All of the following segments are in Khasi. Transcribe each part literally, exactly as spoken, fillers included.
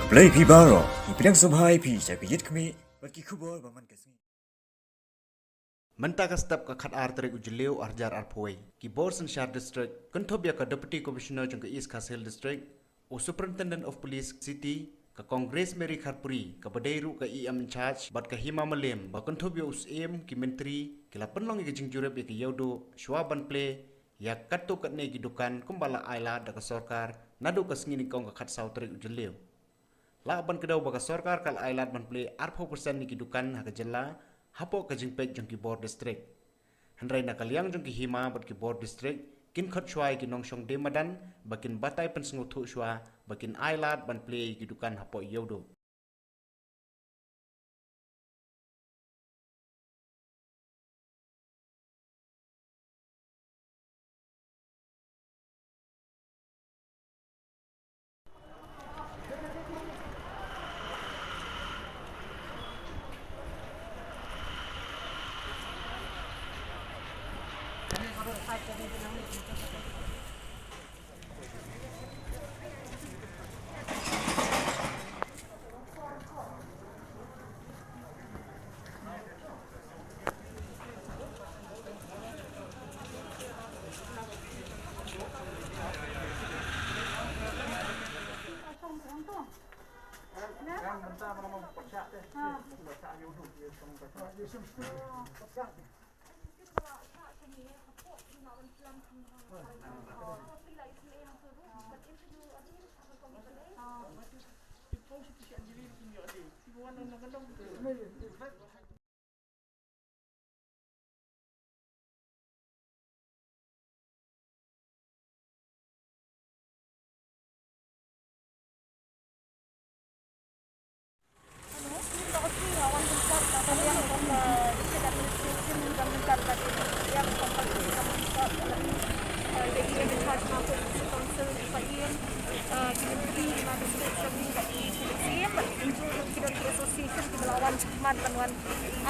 Khublei phi baroh, ngi pdiang sngewbha ïa phi sha ka Ïit Khmih bad ki khubor ba man ka sngi. Mynta ka step ka khatar tarik u Jylliew arhajar arphew, ki bor synshar district kynthup ïa ka Deputy Commissioner jong ka East Khasi Hills District, u Superintendent of Police City, ka Kong Grace Mary Kharpuri kaba dei ruh ka E M in charge bad ka Hima Mylliem ba kynthup ïa u Syiem, ki myntri ki la pynlong ïa ka jingjurip ïa ka Ïewduh shwa ban plie ïa katto katne ki dukan kumba la ailad da ka sorkar naduh ka sngi nyngkong ka khatsaw tarik u Jylliew. Lah ban kdew ba ka sorkar ka la ailad ban plie arphew percent ïa ki dukan ha ka jylla hapoh ka jingpeit jong ki bor district. Hynrei na ka liang jong ki Hima bad ki bor district kin khot shwa ïa ki nongshong die madan ba kin batai pynsngewthuh shwa ba kin ailad ban plie ïa ki dukan hapoh Ïewduh. Association ki ba la wan khmat ban wan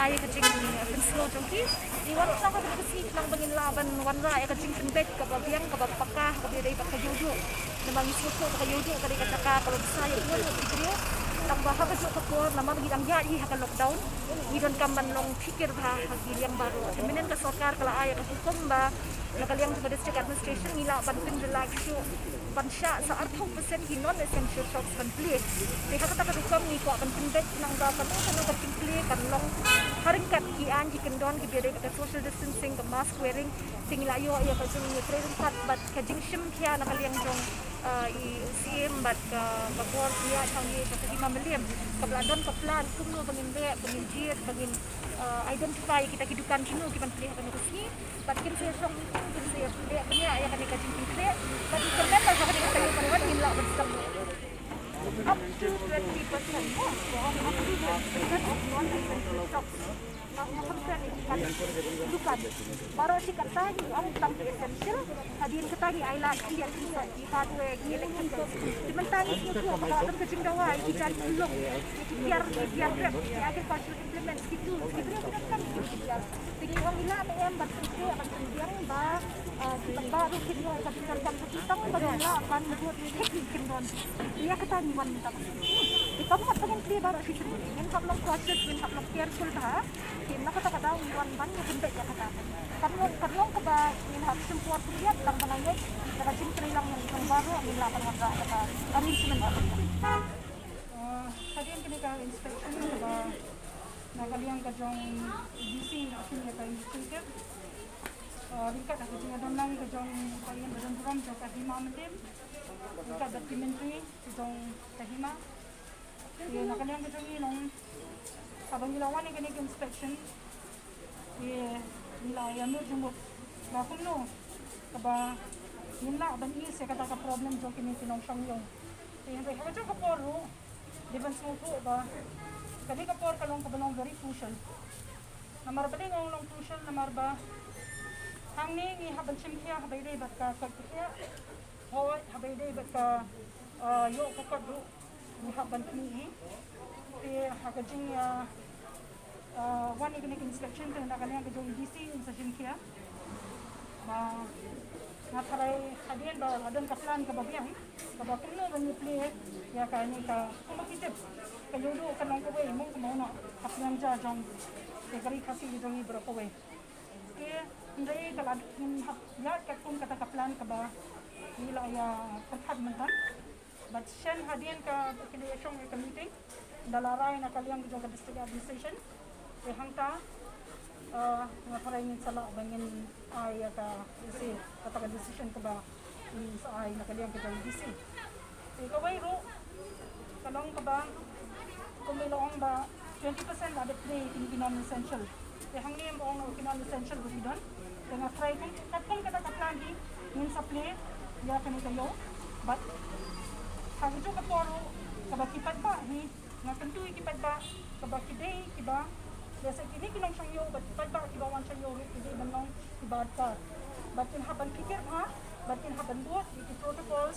ai ka jingpynsngew jong ki. Ngi wan sha kane ka sngi khnang ba ngin lah ban wanrah ïa ka jingpynbeit kaba biang kaba paka kaba ïadei bad ka Ïewduh. Namar ngi sngewthuh ba ka Ïewduh ka dei ka jaka kaba bsa ïa bun ki briew. Tang ba ha kajuh ka por namar ngi dang ïaid hi ha ka lockdown, ngi donkam ban long phikir bha ha ki liang baroh. Te mynhynnin ka sorkar ka la ai ïa ka hukum ba na ka liang jong ka District Administration ngi lah ban pynrelax shuh ban shah sa arphew percent ki non essential shops ban plie. Te ha kata ka rukom ngi kwah ban pynbeit khnang ba kano kano ka jingplie kan long ha ryngkat ki aiñ ki kyndon kiba ïadei bad ka social distancing, ka mask wearing. Te ngi la ïoh ïa ka jingïatreilang pat bad ka jingshim khia na ka liang jong, ah, i Syiem bad ka, ka bor pynïaid hangne ka Hima Mylliem kaba la don ka plan kumno ba ngin leh, ba ngin jied, ba ngin, ah, identify kita ki dukan kino ki ban plie ha kano ka sngi. Bad kin sa ïa shong, kin sa ïa leh bniah ïa kane ka jingpynkhreh. Bad kin sa ïa leh ïa kane ka jingpynkhreh. Up to twenty percent. Up to twenty percent of non-essential shops. Nang percent ïa ki dukan. Baroh shi katta ngi ong tang ki essential. Hadien kata ngi ailad ki ïa ki hardware, ki electrical. Te mynta ngi sngewthuh ba ka la don ka jingdawa ïa ki jaiñ khunlung, ïa ki tiar, ïa ki tiar rep, ïa ki agricultural implements, ki tools, ki briew ki donkam ïa ki tiar. Te ngi ong ngi lah ne em ban pyntrei, ban pynbiang ba, ah, ki paidbah ruh kin ïoh ïa ka jingdonkam jong ki tang ba ngin lah ban bud thik ki kyndon. Ïa kata ngi wan mynta. Te kam kat ba ngin plie baroh shi tarik, ngin hap long cautious, ngin hap long careful bha. Te na kata ka daw ngi wan ban ïa pynbeit ïa kata. Kan long, kan long kaba ngin hap shim por khyndiat tang ba nga ngeit da ka jingtreilang jong baroh ngin lah ban wanrah kata arrangement. Ah, hadien kane ka inspection kaba na ka liang ka jong D C ngi la shim ïa ka initiative, ah, ryngkat ha ka jingïadonlang ka jong Païen ba don burom jong ka Hima Mylliem, ryngkat bad ki myntri jong ka Hima. Te na ka liang ka jong ngi long, haba ngi la wan ïa kane ka inspection, te ngi la ïa mut jingmut ba kumno kaba ngin lah ban ease ïa kata ka problem jong kine ki nongshong ïew. Te hynrei ha kajuh ka por ruh dei ban sngewthuh ba kane ka por ka long kaba long very crucial. Namar balei nga ong long crucial, namar ba hangne ngi hap ban shim khia haba ïadei bad ka koit ka khiah. Hooid, haba ïadei bad ka, ah, ïoh ka kot ruh ngi hap ban khmih hi. Te ha ka jing, ah, ah, wan ïa kane ka inspection te na ka liang ka jong D C ngin sa shim khia. Ba nga tharai hadien ba la don ka plan kaba biang kaba kumno ba ngi plie Ïa kane ka kumba ki tip ka ïoh duh ka long kawei mo kumno ha pynïaid jong ka ri Khasi ka jong ngi baroh kawei. Te hynrei ka la ngin hap ïaid katkum kata ka plan kaba ngi la ïa pyrkhat mynta. Bad shen hadien ka ki la ïa shong ïa ka meeting da la rai na ka liang ka jong ka district administration. Te hangta nga pyrshang ngin sa lah ba ngin ai ïa ka isi kata ka decision kaba ngin sa ai na ka liang ka jong D C. Te kawei ruh ka long kaba kumba la ong ba twenty percent la dep trei ïa ki non essential. Te hangne ba ong ki non essential ruh ki don. Te nga try kum katkum kata ka plan hi ngin sa plie ïa kane ka ïew. Bad ha kajuh ka por ruh kaba ki paidbah hi nga kyntu ïa ki paidbah kaba ki dei kiba lehse kine ki nongshong ïew bad ki paidbah kiba wan shong ïew ruh ki dei ban long kiba adkar. Bad kin hap ban pyrkhat ha bad kin hap ban bud ïa ki protocols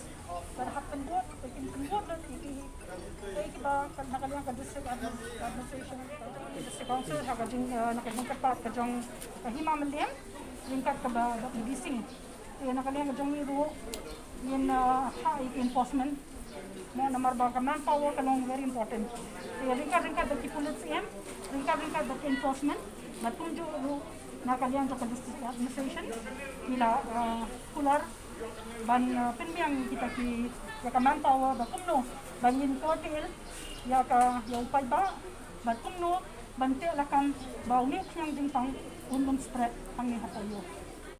bad hap ban bud bad kin pynbud lut ïa ki dei kiba na ka liang ka district administration, district council ha ka jing na ka jingkyrpad ka jong ka Hima Mylliem ryngkat kaba Doctor D C. Te na ka liang ka jong ngi ruh ngin ha ïa ki enforcement. Mo namar ba ka manpower ka long very important. Te ryngkat ryngkat bad ki pulit syiem ryngkat ryngkat bad ki enforcement bad kumjuh ruh na ka liang jong ka district administration ngi la kular ban pynbiang kita ki ïa ka manpower ba kumno ban ngin curtail ïa ka ïa u paidbah bad kumno ban teh lakam ba une u khñiang jingpang un ym spread hangne hapoh ïew.